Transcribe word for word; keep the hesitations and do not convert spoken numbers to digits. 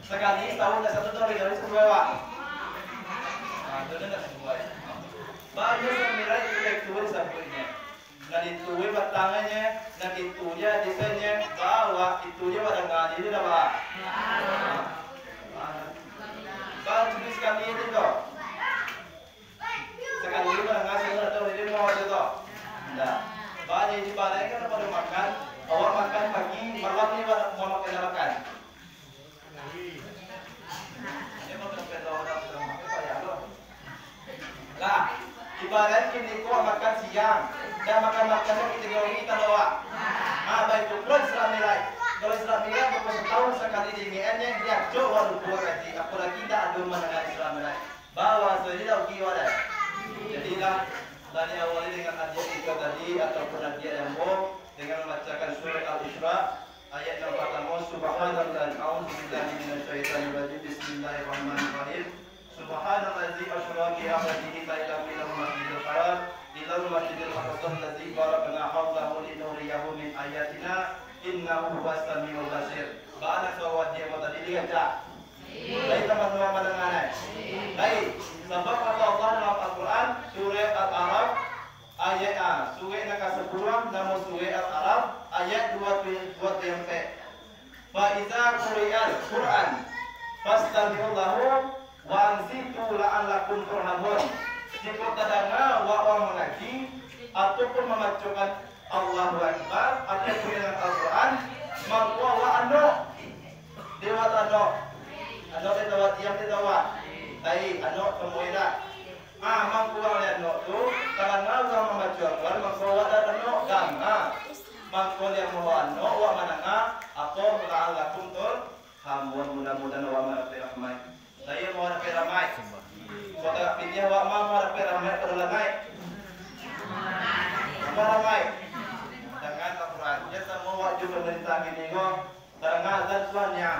Sakali satahun, dak satu tahun, dari sasuai, Pak. Nah, tu dah sasuai. Baru Isra Mi'raj itu, itu disabuiknyo. Nan itu batangnyo, nan itu je disainnyo, bawa itu je badanga, jadi dah, Pak. Baru sakali itu tu. Sakali tu mandanga, sakali tu di rumah tu, tu. Nah, banyak dibalehkan daripada makan, awak makan pagi, malam ni awak nak makan, nak makan. Ini makan peda orang sudah makan, payah tu. Lah, ibarat kini ko makan siang, dan makan-makan tu kita gawi kalau awak. Ah, baik tu, kalau Isra Mi'raj. Kalau Isra Mi'raj, pokok satahun sakali diingekannyo, diacok awak lupo kaji. Apolagi ndak ado mandanga Isra Mi'raj. Bahwa sendiri dah uki wadah. Jadilah, tadi awali dengan adiak kita tadi ataupun adiak yang bo dengan membacakan surat Al-Isra ayat yang pertama, Subhanallah, a'udzubillahi minasyaitonirrajim, bismillahirrahmanirrahim. Subhanallazi asra bi abdihi lailan minal masjidil haram ilal masjidil aqsal ladzi barakna haulahu linuriyahu min ayatina, innahu huwas samiul basir. Bana suara dia tadi digancang. Lai taman nuang mandanganai. Lai, sabab kata Allah dalam Al-Quran, surah Al-Araf, ayat, ah, surah nan kasapuluah, namo surah Al-Araf, ayat dua puluh, dua puluh ampek. Fa iza quri'al Qur'an, fastami'u lahu wa ansitu la'allakum turhamun. Jikok tadanga awak urang mangaji, ataupun mambacokan Allahu Akbar, ataupun dengan Al-Quran, mangko awak anok. Di awak tu anok. Anok di tawak, diam di tawak. Lai, anok tamuai dak? Ah, mangko urang lai anok tu, tadanga urang mambaco Al-Quran, mangko awak dak anok, danga. Mangko lai amuah anok, awak mandanga, apo, la'allakum turhamun, mudah-mudahan awak mandapek rahmat. Lai mau dapek rahmat. Kok tagak pitih awak mah, mau dapek rahmat pado langaik. Tambah rahmat. Dengan Al-Quran. Jan samo awak jo pamarintah kini ko, tadanga azan suah nyo.